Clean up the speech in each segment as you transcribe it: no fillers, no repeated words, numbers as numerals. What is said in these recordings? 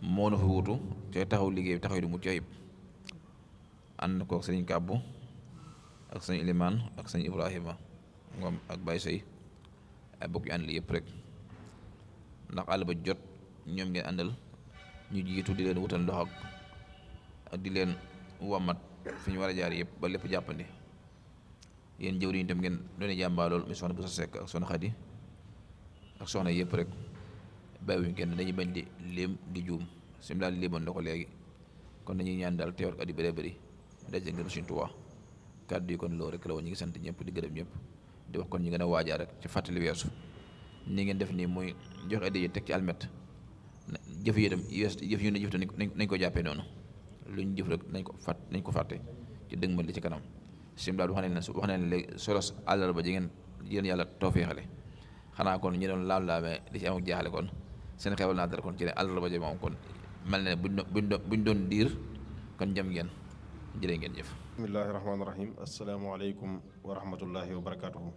moo nu fi wutu te taxaw liggéey bi taxaw du mucc ayib ànd kook sëriñ Kàbbu ak sëñ Ilimaan ak sëñ Ibrahima Ngom ak Baye Sey ay bokk yu ànd li yëpp rek ndax àll ba jot ñoom ngeen àndal ñu jiitu di leen wutal ndox ak di leen wàmmat fi ñu war a jaar yëpp ba lépp jàppandi yéen jëwriñ itam ngeen doone jàmbaa lool mi soxna bu sa sekk ak soxna Xadi ak soxna yëpp rek bàyyiwuñ kenn dañuy bañ di léem di juum sim daal léemoon na ko léegi kon dañuy ñaan daal teewal ko at yu bëree bëri daje ngeen Sëriñ Tuubaa kàddu yi kon loolu rek la woon ñu ngi sant ñëpp di gërëm ñëpp di wax kon ñu gën a waajaa rek ci fàttali weesu ni ngeen def nii muy joxe addiya teg ci almet jëf yi itam jëf yu ne jëf nañ ko jàppee noonu lu ñu jëf rek nañ ko fàtte ci dëgg ma li ci kanam sim daal wax nañ ne léegi solos àllarba ji ngeen yéen yàlla tawfeexale xanaa kon ñi doon laam-laamee di ci am ak jaaxale kon seen xewal naa dara kon ci ne àllarba ji moom kon mel ne buñ doon diir kon jëm ngeen jërë ngeen jëf. bismillaahi rahmaani rahiim asalaamaaleykum wa rahmatullahi wa barakaatuhu.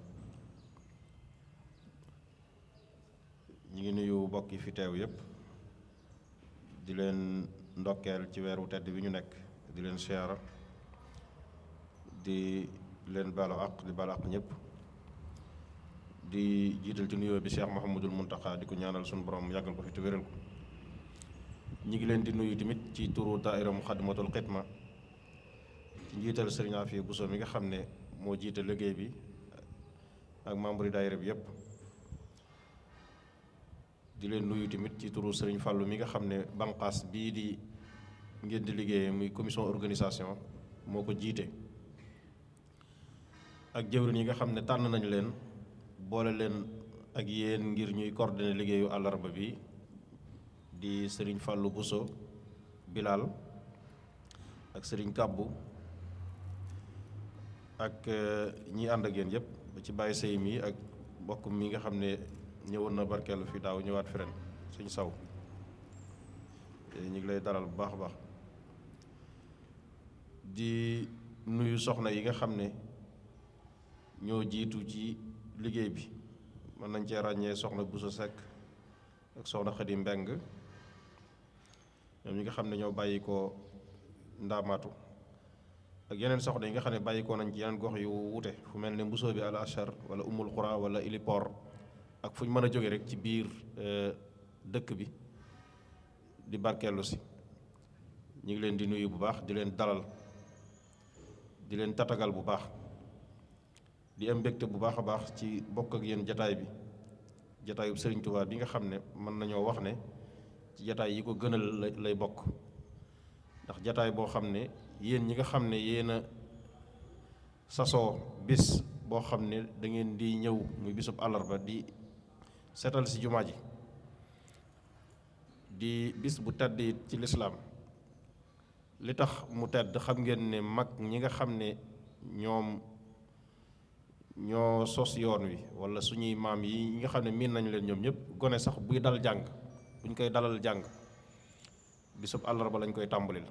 ñu ngi nuyu mbokk yi fi teew yépp di leen ndokkeel ci weeru tedd bi ñu nekk di leen siyaara di leen baalu àq di baalu àq ñëpp di jiital ci nuyoo bi Cheikh Mouhamadul Muntaxa di ko ñaanal suñu borom yàggal ko fi te wéral ko. ñi ngi leen di nuyu tamit ci turu daaira Muxaddamatul Xidma ci njiital Sëriñ Afiya Buso mi nga xam ne moo jiite liggéey bi ak membre yi daayira bi yépp di leen nuyu tamit ci turu Sëriñ Fàllu mi nga xam ne banqaas bii di ngeen di liggéeyee muy commission organisation moo ko jiite ak jëwriñ yi nga xam ne tànn nañu leen boole leen ak yéen ngir ñuy coordonner liggéeyu àllarba bi di Sëriñ Fàllu Buso Bilal ak Sëriñ Kàbbu ak ñi ànd ak yéen yëpp ba ci Baye Sey mi ak mbokk mi nga xam ne ñëwoon na barkeelu fi daaw ñëwaat fi ren suñ saw ñu ngi lay dalal bu baax a baax di nuyu soxna yi nga xam ne ñoo jiitu ci liggéey bi mën nañ cee ràññee soxna Buso Sekk ak soxna Xadi Mbeng ñoom ñi nga xam ne ñoo bàyyi ko ndaamaatu ak yeneen soxna yi nga xam ne bàyyi ko nañ ci yeneen gox yu wute fu mel ne mbusoo bi al ashar wala umul xura wala ilipor ak fu ñu mën a jóge rek ci biir dëkk bi di barkeelu si ñu ngi leen di nuyu bu baax di leen dalal di leen tatagal bu baax di am mbégte bu baax a baax ci bokk ak yéen jataay bi jataayu Sëriñ Tuubaa bi nga xam ne mën nañoo wax ne ci jataay yi ko gënal lay bokk ndax jataay boo xam ne yéen ñi nga xam ne yéen a sasoo bis boo xam ne da ngeen di ñëw muy bisub àllarba di seetal si jumaa ji di bis bu tedd it ci lislaam li tax mu tedd xam ngeen ne mag ñi nga xam ne ñoom ñoo sos yoon wi wala suñuy maam yi nga xam ne miin nañ leen ñoom ñëpp gone sax buy dal jàng buñ koy dalal jàng bisub àllarba lañ koy tàmbalil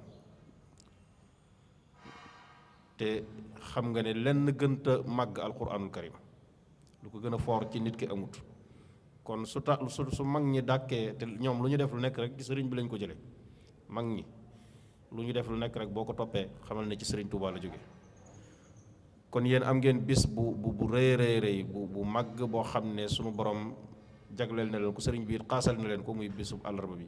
te xam nga ne lenn gënta màgg alquranul karim lu ko gën a foor ci nit ki amut kon su mag ñi dàkkee te ñoom lu ñu def lu nekk rek ci sëriñ bi lañ ko jële mag ñi lu ñu def lu nekk rek boo ko toppee xamal ne ci sëriñ Tuubaa la jóge kon yéen am ngeen bis bu rëy rëy bu màgg boo xam ne sunu borom jagleel na leen ko sëriñ bi xaasal na leen ko muy bisu àllarba bi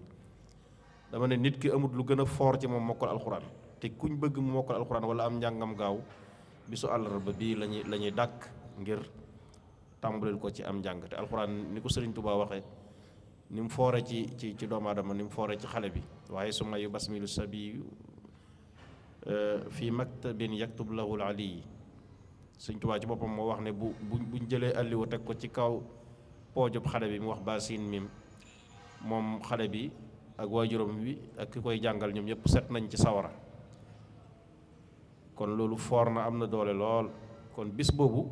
dama ne nit ki amut lu gën a foor ci moom mokkal alxuraan te kuñ bëgg mu mokkal alxuraan wala am njàngam gaaw bisu àllarba bii la ñuy dàkk ngir tàmbalil ko ci am njàng te alxuraan ni ko sëriñ Tuubaa waxee ni mu foore ci doomu aadama ni mu foore ci xale bi waaye suma yu basmilu sabi fii maktabin yaktub lahul ali sëriñ Tuubaa ci boppam moo wax ne buñ jëlee alliwa teg ko ci kaw poojub xale bi mu wax baasin mim moom xale bi ak waajuram bi ak ki koy jàngal ñoom ñëpp set nañ ci sawara kon loolu foor na am na doole lool kon bis boobu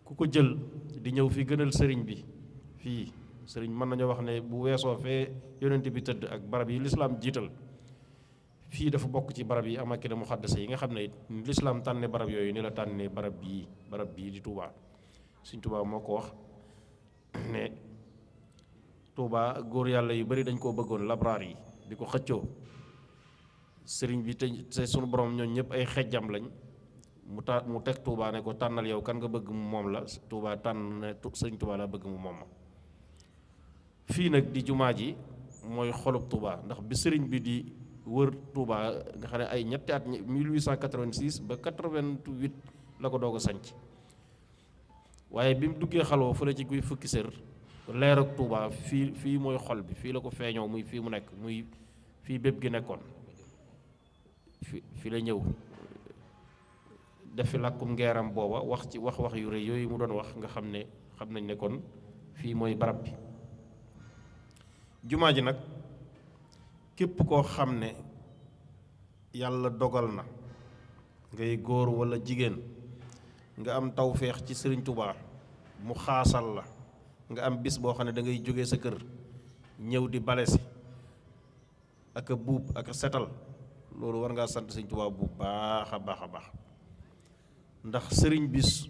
ku ko jël di ñëw fi gënal sëriñ bi fii sëriñ mën nañoo wax ne bu weesoo fee yonent bi tëdd ak barab yi lislaam jiital fii dafa bokk ci barab yi amaakina muxaddasa yi nga xam ne lislaam tànne barab yooyu ni la tànnee barab bii di Tuubaa Sëriñ Tuubaa moo ko wax ne Tuubaa góor yàlla yu bari dañ koo bëggoon labraar yi di ko xëccoo sëriñ bi te sunu borom ñooñ ñëpp ay xejjam lañ mu teg Touba ne ko tànnal yow kan nga bëgg mu moom la Touba tànn ne sëriñ Touba laa bëgg mu moom ma fii nag di jumaa ji mooy xolub Touba ndax bi sëriñ bi di wër Touba nga xam ne ay ñetti at 1886 ba 88 la ko doog a sanc waaye bi mu duggee xaloo fële ci guy fukki sër leer ak Touba fii mooy xol bi fii la ko feeñoo muy fii mu nekk muy fii bépp gi nekkoon fi la ñëw def fi làkkum ngeeram booba wax yu rëy yooyu mu doon wax nga xam nañ ne kon fii mooy barab bi jumaa ji nag képp koo xam ne yàlla dogal na ngay góor walla jigéen nga am tawféex ci sëriñ Touba mu xaasal la nga am bis boo xam ne da ngay jóge sa kër ñëw di bale si ak a buub ak a setal loolu war ngaa sant sëriñ Touba bu baax a baax a baax ndax sëriñ bis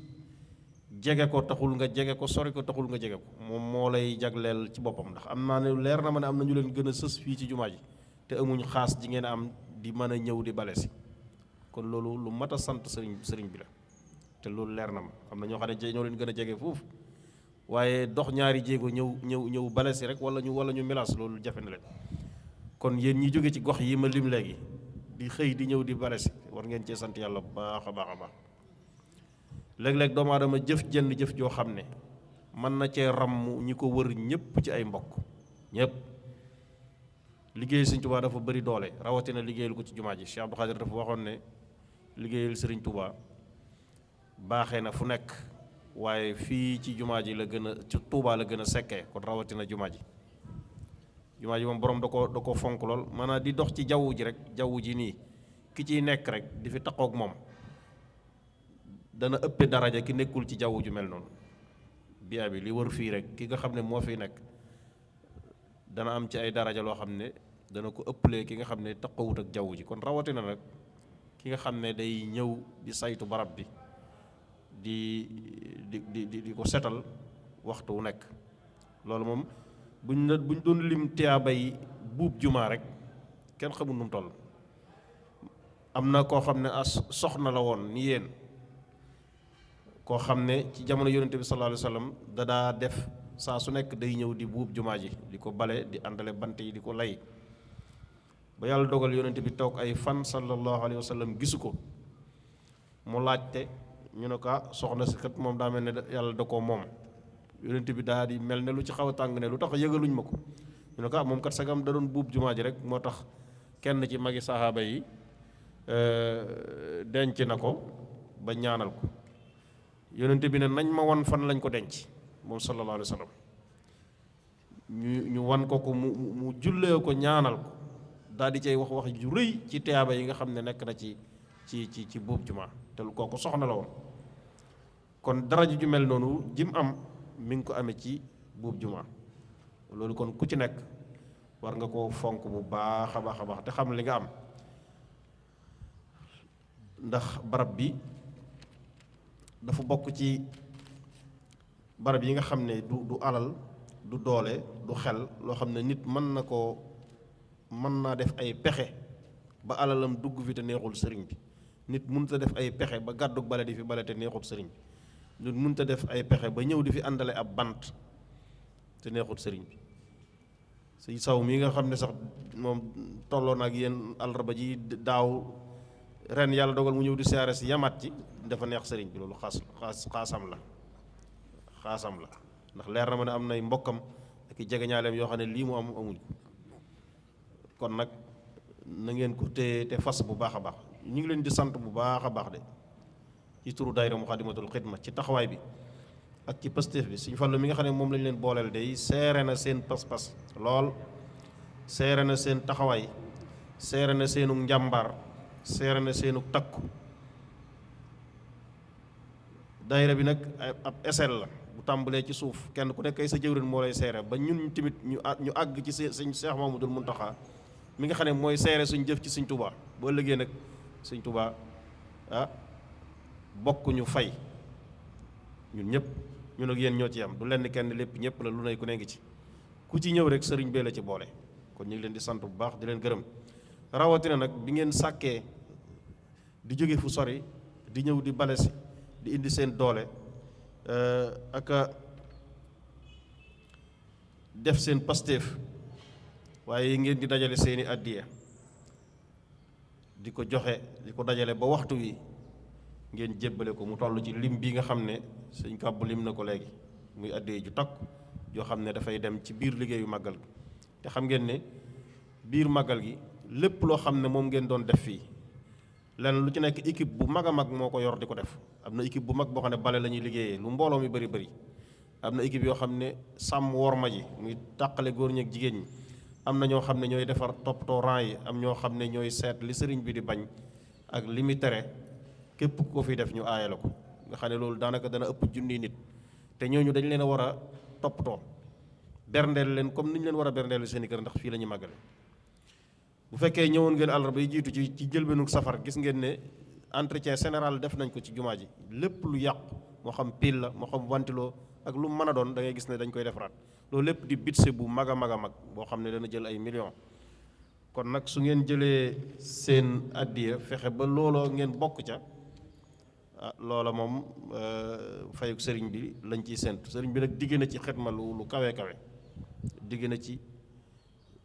jege ko taxul nga jege ko sori ko taxul nga jege ko moom moo lay jagleel ci boppam ndax am naa ne leer na ma ne am na ñu leen gën a sës fii ci jumaa ji te amuñ xaas ji ngeen am di mën a ñëw di bale si kon loolu lu mat a sant sëriñ bi la te loolu leer na ma am na ñoo xam ne ñoo leen gën a jege foofu waaye dox ñaari jéego ñëw bale si rek wala ñu milaas loolu jafe na leen kon yéen ñi jóge ci gox yi ma lim léegi di xëy di ñëw di bale si war ngeen cee sant yàlla bu baax a baax a baax léeg-léeg doomu aadama jëf joo xam ne mën na cee ràmm ñi ko wër ñëpp ci ay mbokk ñëpp liggéey Sëriñ Touba dafa bëri doole rawatina liggéeyal ko ci jumaa ji Cheikh Abdou Khadir dafa waxoon ne liggéeyal Sëriñ Touba baaxee na fu nekk waaye fii ci jumaa ji la gën a ci Touba la gën a sekkee kon rawatina jumaa ji moom borom da ko fonk lool maanaam di dox ci jaww ji rek jaww ji nii ki ciy nekk rek di fi taxaw ak moom dana ëppe daraja ki nekkul ci jaww ju mel noonu biyaa bi li wër fii rek ki nga xam ne moo fi nekk dana am ci ay daraja loo xam ne dana ko ëppalee ki nga xam ne taxawut ak jaww ji kon rawatina nag ki nga xam ne day ñëw di saytu barab bi di ko setal waxtu wu nekk loolu moom buñ doon lim tiyaabay buub jumaa rek kenn xamul nu mu toll am na koo xam ne soxna la woon ni yéen koo xam ne ci jamono yonente bi sallallahu alayhi wa sallam da daa def saa su nekk day ñëw di buub jumaa ji di ko bale di àndale bant yi di ko lay ba yàlla dogal yonente bi toog ay fan sallallahu alayhi wa sallam gisu ko mu laajte ñu ne ko soxna si kat moom daa mel ne yàlla da koo moom yonente bi daa di mel ne lu ci xaw a tàng ne lu tax yëgaluñ ma ko ñu ne ko moom kat sagam da doon buub jumaa ji rek moo tax kenn ci magi saxaaba yi denc na ko ba ñaanal ko yonente bi ne nañ ma wan fan lañ ko denc moom sallallahu alayhi wa sallam ñu wan ko mu jullee ko ñaanal ko daal di cay wax ju rëy ci tiyaaba yi nga xam ne nekk na ci buub jumaa te kooku soxna la woon kon daraja ju mel noonu jim am mi ngi ko amee ci buub jumaa loolu kon ku ci nekk war nga koo fonk bu baax a baax a baax te xam li nga am ndax barab bi dafa bokk ci barab yi nga xam ne du alal du doole du xel loo xam ne nit mën naa def ay pexe ba alalam dugg fi te neexul sëriñ bi nit mënut a def ay pexe ba gàddu bale di fi bale te neexul sëriñ bi nit mënut a def ay pexe ba ñëw di fi àndale ab bant te neexul sëriñ bi si saw mi nga xam ne sax moom tolloon ak yéen àllarba ji daaw ren yàlla dogal mu ñëw di siyaare si yamat ci dafa neex sëriñ bi loolu xaasam la ndax leer na ma ne am nay mbokkam ak i jegeñaaleem yoo xam ne lii mu am amuñ kon nag na ngeen ko te fas bu baax a baax ñu ngi leen di sant bu baax a baax de ci turu daayira Muxaddamatul Xidma ci taxawaay bi ak ci Pastef bi Sëñ Fallu mi nga xam ne moom lañ leen booleel day seere na seen pas-pas lool seere na seen taxawaay seere na seenu njàmbaar seere na seenu takku daayira bi nag ab esel la bu tàmbalee ci suuf kenn ku nekk ay sa jëwrin moo lay seere ba ñun tamit ñu àgg ci sëñ Cheikh Mamadou Muntaxa mi nga xam ne mooy seere suñ jëf ci Sëñ Tuubaa boo ëllëgee nag Sëñ Tuubaa bokk ñu fay ñun ñëpp ñun ak yéen ñoo ci am du lenn kenn lépp ñëpp la lu nay ku ne ngi ci ku ci ñëw rek sëriñ bee la ci boole kon ñu ngi leen di sant bu baax di leen gërëm rawatina nag bi ngeen sàkkee di jóge fu sori di ñëw di bale si di indi seen doole ak def seen pastéef waaye ngeen di dajale seeni addiya di ko joxe di ko dajale ba waxtu wi ngeen jébbale ko mu toll ci lim bi nga xam ne sëñ Kàbbu lim na ko léegi muy addiya ju takku yoo xam ne dafay dem ci biir liggéeyu màggal gi te xam ngeen ne biir màggal gi lépp loo xam ne moom ngeen doon def fii lenn lu ci nekk équipe bu mag a mag moo ko yor di ko def am na équipe bu mag boo xam ne bale la ñuy liggéeyee lu mbooloo mi bëri bëri am na équipe yoo xam ne sàmm worma ji muy tàqale góor ñi ak jigéen ñi am na ñoo xam ne ñooy defar toppatoo rang yi am ñoo xam ne ñooy seet li sëriñ bi di bañ ak li muy tere képp ku ko fi def ñu aaye la ko nga xam ne loolu daanaka dana ëpp junni nit te ñooñu dañ leen a war a toppatoo berndeel leen comme ni ñu leen war a berndeel seen i kër ndax fii la ñuy màggale bu fekkee ñëwoon ngeen àllarba yi jiitu ci jëlbeenu safar gis ngeen ne entretien général def nañ ko ci jumaa ji lépp lu yàqu moo xam pile la moo xam ventilo ak lu mën a doon da ngay gis ne dañ koy defaraat loolu lépp di budget bu mag a mag a mag boo xam ne dana jël ay millions kon nag su ngeen jëlee seen addiya fexe ba looloo ngeen bokk ca loola moom fayuk sëriñ bi lañ ciy séntu sëriñ bi nag digg na ci xetma lu kawe kawe digg na ci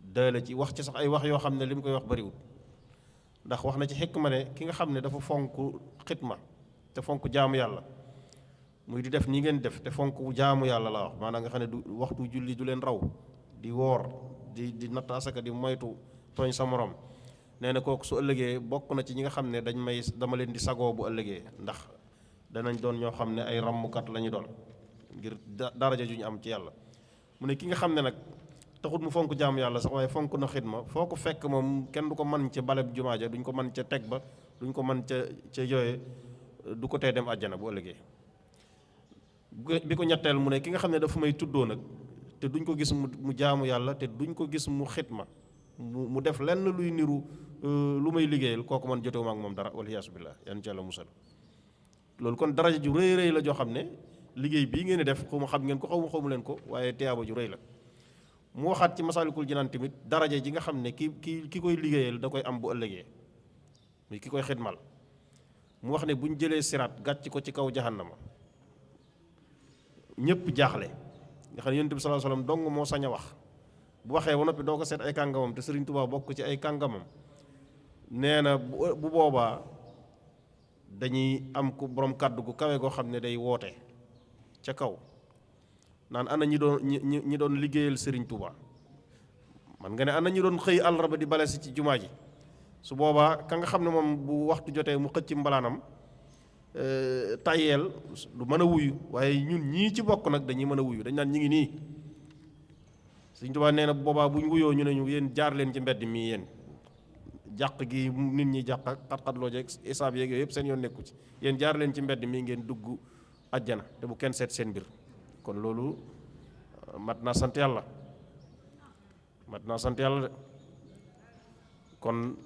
doyle ci wax ci sax ay wax yoo xam ne li mu koy wax bariwul ndax wax na ci xikma ne ki nga xam ne dafa fonk xitma te fonk jaamu yàlla muy di def nii ngeen def te fonk jaamu yàlla la wax maanaam nga xam ne du waxtu julli du leen raw di woor di natt asaka di moytu tooñ sa morom nee na kooku su ëllëgee bokk na ci ñi nga xam ne dama leen di sagoo bu ëllëgee ndax danañ doon ñoo xam ne ay rammukat la ñu doon ngir daraja ju ñu am ci yàlla mu ne ki nga xam ne nag taxut mu fonk jaamu yàlla sax waaye fonk na xidma foo ko fekk moom kenn du ko mën ca baleb jumaa ja duñ ko mën ca teg ba duñ ko mën ca yooye du ko tee dem àjjana bu ëllëgee bi ko ñetteel mu ne ki nga xam ne dafa may tuddoo nag te duñ ko gis mu jaamu yàlla te duñ ko gis mu xidma mu def lenn luy niru lu may liggéeyal kooku man jotewuma ak moom dara waliyaasu billaah yan ci yàlla musal loolu kon daraja ju rëy rëy la joo xam ne liggéey bii ngeen di def xaw ma xam ngeen ko xamu leen ko waaye tiyaaba ju rëy la mu waxaat ci Masaalikul Jinaan tamit daraja ji nga xam ne ki koy liggéeyal da koy am bu ëllëgee muy ki koy xidmal mu wax ne bu ñu jëlee siraat gàcc ko ci kaw jahannama ñëpp jaaxle nga xam ne Yonent bi sallallaahu alayhi wa sallam dong moo sañ a wax bu waxee ba noppi doo ko seet ay kàngamam te Sëriñ Tuubaa bokk ci ay kàngamam nee na bu boobaa dañuy am ku borom kàddu gu kawe goo xam ne day woote ca kaw naan ana ñi doon liggéeyal Sëriñ Tuubaa man nga ne ana ñi doon xëy àllarba di bale si ci jumaa ji su boobaa ka nga xam ne moom bu waxtu jotee mu xëcc mbalaanam tayeel du mën a wuyu waaye ñun ñii ci bokk nag dañuy mën a wuyu dañ naan ñi ngi nii Sëriñ Tuubaa nee na boobaa bu ñu wuyoo ñu ne ñu yéen jaar leen ci mbedd mii yéen jàq gi nit ñi jàq ak xat-xatloo jeeg isaab yeeg yooyu yëpp seen yoon nekku ci yéen jaar leen ci mbedd mii ngeen dugg àjjana te bu kenn seet seen mbir kon loolu mat naa sant yàlla de kon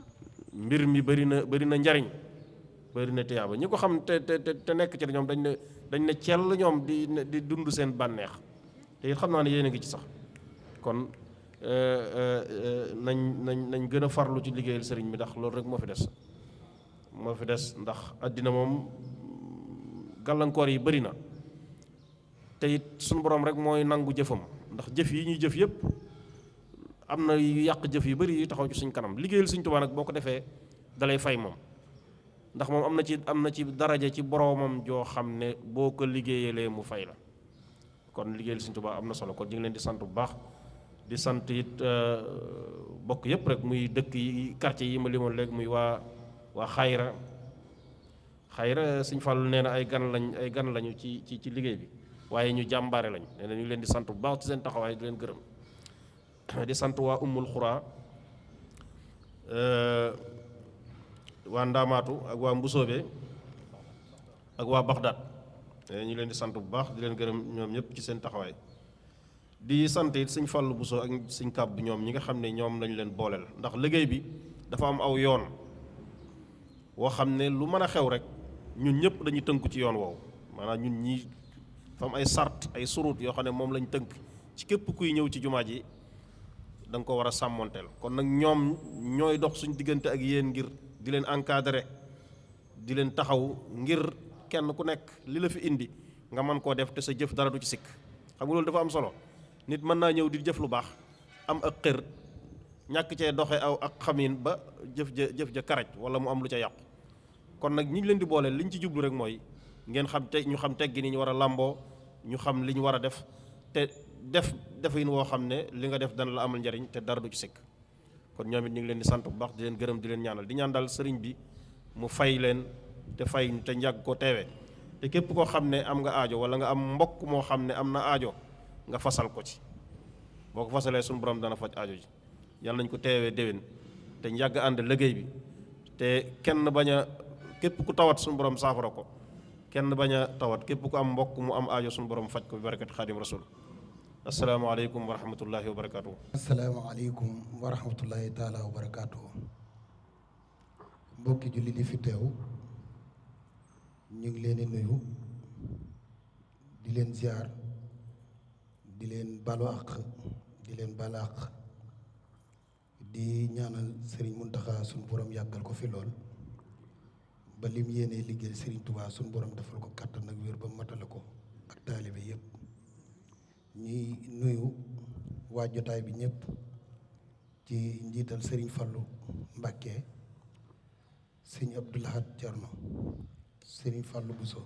mbir mi bari na njariñ bari na tiyaaba ñi ko xam te nekk ci ñoom dañ ne cell ñoom di dund seen bànneex te it xam naa ne yéen a ngi ci sax kon nañ gën a farlu ci liggéeyal sëriñ bi ndax loolu rek moo fi des ndax àddina moom gàllankoor yi bari na te it suñu borom rek mooy nangu jëfam ndax jëf yi ñuy jëf yépp am na yu yàq jëf yu bari yu taxaw ci suñ kanam liggéeyal Sëriñ Tuubaa nag boo ko defee dalay fay moom ndax moom am na ci daraja ci boroomam joo xam ne boo ko liggéeyalee mu fay la kon liggéeyal Sëriñ Tuubaa am na solo kon ñu ngi leen di sant bu baax di sant it bokk yépp rek muy dëkk yi quartier yi ma limoon léegi muy waa xayra Sëriñ Fallu nee na ay gan lañu ci liggéey bi waaye ñu jàmbaare lañ nee na ñu ngi leen di sant bu baax ci seen taxawaay di leen gërëm di sant waa Ummul Xuraa waa Ndaamaatu ak waa Mbusoobe ak waa Baxdaad ñu ngi leen di sant bu baax di leen gërëm ñoom ñëpp ci seen taxawaay di sant it Sëñ Fallu Buso ak Sëñ Kàbb ñoom ñi nga xam ne ñoom lañu leen booleel ndax liggéey bi dafa am aw yoon woo xam ne lu mën a xew rek ñun ñëpp dañuy tënku ci yoon woowu maanaam ñun ñii fa am ay sart ay surut yoo xam ne moom lañ tënk ci képp kuy ñëw ci jumaa ji da nga ko war a sàmmonteel. kon nag ñoom ñooy dox suñ diggante ak yéen ngir di leen encadrer di leen taxaw ngir kenn ku nekk li la fi indi nga mën koo def te sa jëf dara du ci sikk. xam nga loolu dafa am solo. nit mën naa ñëw di jëf lu baax am ak xër ñàkk cee doxe aw ak xamin ba jëf ja karaj wala mu am lu ca yàqu. kon nag ñi ngi leen di boole liñ ci jublu rek mooy ngeen xam te ñu xam teggi ni ñu war a làmboo, ñu xam li ñu war a def te defin woo xam ne li nga def dana la amal njariñ te dara du ci sikk. kon ñoom it ñu ngi leen di sant bu baax di leen gërëm di leen ñaanal di ñaan daal sëriñ bi mu fay leen te fay te njàgg ko teewee. te képp koo xam ne am nga aajo wala nga am mbokk moo xam ne am na aajo nga fasal ko ci. boo ko fasalee suñu borom dana faj aajo ji. yàlla nañ ko teewee déwén te njàgg ànd liggéey bi te kenn bañ a képp ku tawat suñu borom saafara ko, kenn bañ a tawat képp ku am mbokk mu am aajo suñu borom faj ko bi barakati xaadim rasul. asalaamaaleykum wa rahmatullahi wa barakaatu. asalaamaaleykum wa rahmatullahi taala wa barakaatu. mbokki julli di fi teew ñu ngi leen di nuyu di leen ziar di leen balu àq di leen balu àq di ñaanal Serigne Mountakha suñu borom yàggal ko fi lool ba lim yéenee liggéey Serigne Touba suñu borom defal ko kàttan ak wér ba matale ko ak taalibe yépp. ñuy nuyu waa jotaay bi ñëpp ci njiital Serigne Fallou Mbacké, Serigne Abdou Lahad Thierno, Serigne Fallou Bousso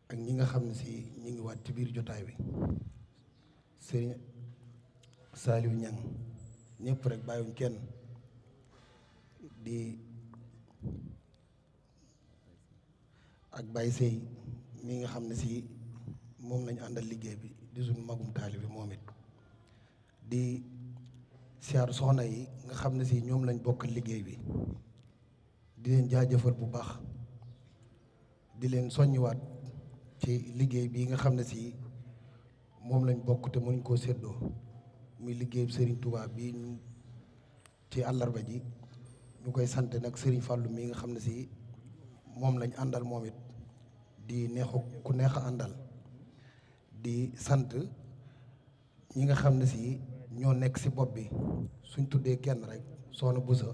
ak ñi nga xam ne si ñi ngi waat ci biir jotaay bi, Serigne Saliou Niang, ñëpp rek bàyyiwuñ kenn, di ak Baye Sey mi nga xam ne si moom lañu àndal liggéey bi di suñu magum taali bi moom it di siyaar soxna yi nga xam ne si ñoom lañ bokkal liggéey bi di leen jaajëfal bu baax di leen soññiwaat ci liggéey bi nga xam ne si moom lañ bokk te mënuñ koo séddoo muy liggéey Serigne Touba bi ñu ci àllarba ji ñu koy sant nag Serigne Fallou mi nga xam ne si moom lañ àndal moom it di neexu ku neex a àndal. di sant ñi nga xam ne si ñoo nekk si bopp bi suñ tuddee kenn rek Soxna Boussa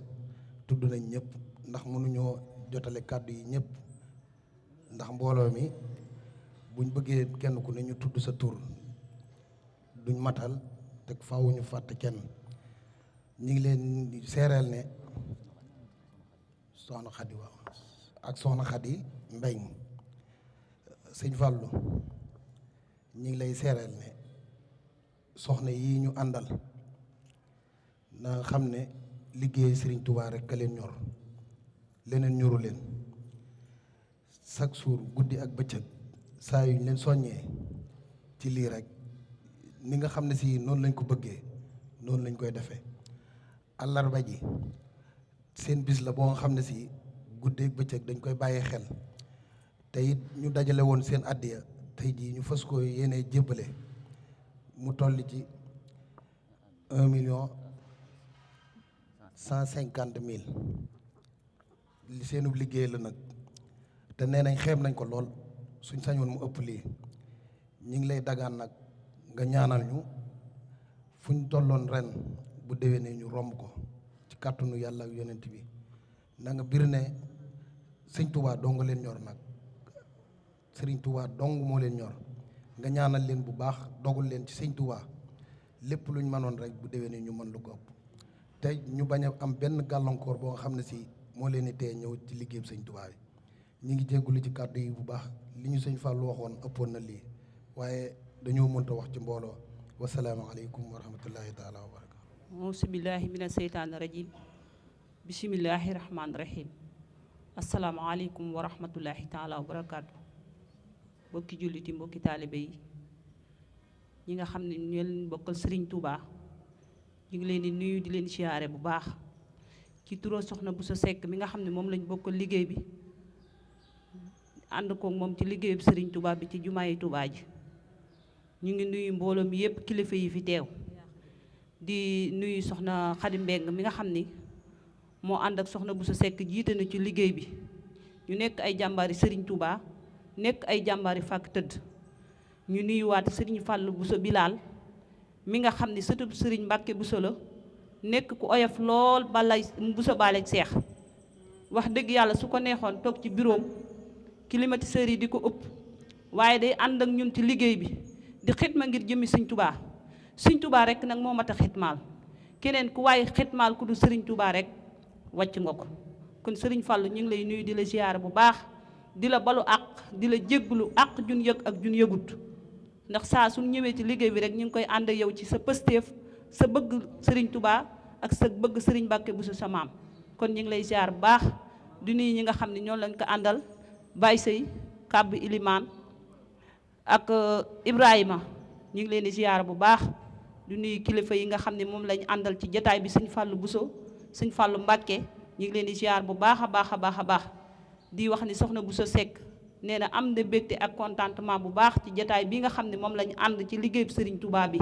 tudd nañ ñëpp ndax mënuñoo jotale kàddu yi ñëpp ndax mbooloo mi buñ bëggee kenn ku ne ñu tudd sa tur duñ matal te faaw ñu fàtte kenn. ñu ngi leen seereel ne Soxna Xadi waaw ak Soxna Xadi Mbeng sëñ Fallou ñu ngi lay seereel ne soxna yi ñu àndal na xam ne liggéey Serigne Touba rek ka leen ñor, leneen ñoru leen. chaque jour guddi ak bëccëg saa yu ñu leen soññee ci lii rek ni nga xam ne si noonu lañ ko bëggee noonu lañ koy defee. àllarba ji seen bis la boo nga xam ne si guddi ak bëccëg dañ koy bàyyi xel te it ñu dajale woon seen addiya tey jii ñu fas ko yéene jébbale mu toll ci 1,150,000 li seenub liggéey la nag te nee nañ xeeb nañ ko lool suñ sañoon mu ëpp lii. ñu ngi lay dagaan nag nga ñaanal ñu fuñ tolloon ren bu déwénee ñu romb ko ci kàttanu yàlla ak yonent bi. na nga bir ne sëñ Touba dong leen ñor nag, Sëriñ Touba dong moo leen ñor. nga ñaanal leen bu baax dogul leen ci sëñ Touba lépp luñ mënoon rek bu déwénee ñu mën lu ko ëpp te ñu bañ a am benn gàllankoor boo nga xam ne si moo leen di tee ñëw ci liggéeyam sëñ Touba bi. ñu ngi jéggulu ci kàddu yi bu baax li ñu sëñ Fallou waxoon ëppoon na lii waaye dañoo mënta wax ci mbooloo. wasalaamaaleykum wa rahmatullahi taala wa barakatu. auzu billahi mina seytaani rajim bisimillahi rahmaani rahim. asalaamaaleykum wa rahmatullahi taala wa barakaatu. mbokki julliti mbokki taalibe yi ñi nga xam ne ñoo leen bokkal Serigne Touba ñu ngi leen di nuyu di leen siyaare bu baax ci turo Soxna Bousso Seck mi nga xam ne moom lañ bokkal liggéey bi ànd koog moom ci liggéeyu Serigne Touba bi ci jumaayi Touba ji. ñu ngi nuyu mbooloo mi yëpp kilifa yi fi teew di nuyu Soxna Xadi Mbeng mi nga xam ni moo ànd ak Soxna Bousso Seck jiite na ci liggéey bi ñu nekk ay jàmbaari Serigne Touba nekk ay jàmbaari fàkk tëdd. ñu nuyuwaat Serigne Fallou Bousso Bilal mi nga xam ni sëtub sëriñ Mbàkke Buso la nekk ku oyof lool balay Buso baaleeg seex wax dëgg yàlla su ko neexoon toog ci bureau climatiseur yi di ko ëpp waaye day ànd ak ñun ci liggéey bi di xitma ngir jëmmi sëñ Tubaa sëñ Tubaa rek nag moo mat a xitmaal keneen ku waaye xitmaal ku du sëriñ Tubaa rek wàcc nga ko kon sëriñ Fàllu ñu ngi lay nuyu di la ziyaare bu baax di la balu àq di la jégglu àq jun yëg ak jun yëgut ndax saa suñ ñëwee ci liggéey bi rek ñu ngi koy ànd ak yow ci sa pëstéef sa bëgg sëriñ Tubaa ak sa bëgg sëriñ Mbàkke Buso sa maam kon ñu ngi lay ziyaar bu baax di nuyu ñi nga xam ne ñoo lañ ko àndal Baye Sey Kàbb Ilimaan ak Ibrahima ñu ngi leen di ziyaar bu baax di nuyu kilifa yi nga xam ne moom lañ àndal ci jataay bi sëñ Fàllu Buso sëñ Fàllu Mbàkke ñu ngi leen di ziyaar bu baax a baax a baax a baax di wax ni soxna Buso Sekk nee na am na mbégte ak contentement bu baax ci jataay bi nga xam ne moom lañu ànd ci liggéey bi sëriñ Touba bi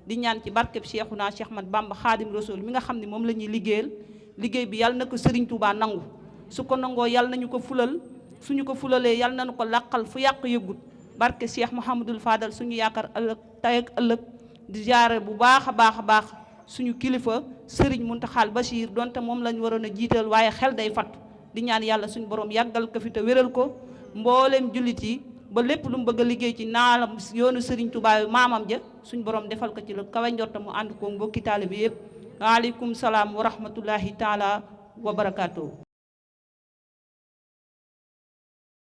di ñaan ci barkeb Cheikhouna Cheikh Ahmad Bamba Xaadim Rasul mi nga xam ne moom la ñuy liggéeyal liggéey bi yàlla na ko sëriñ Touba nangu su ko nangoo yàlla nañu ko fulal suñu ko fulalee yàlla nañu ko làqal fu yàq yëggut barke Cheikh Mouhamadul Fadal suñu yaakaar ëllëg tey ak ëllëg di jaare bu baax a baax a baax suñu kilifa sëriñ Muntaxal Bachir donte moom lañ waroon a jiital waaye xel day fatt di ñaan yàlla suñu borom yàggal ko fi te wéral ko mboolem jullit yi ba lépp lu mu bëgg a liggéey ci naalam yoonu Serigne Touba maamam ja suñ borom defal ko ci lu kawe njorta mu ànd ko mbokki taalibe bi yëpp waaleykum salaam wa rahmatullahi taala wa barakaatu.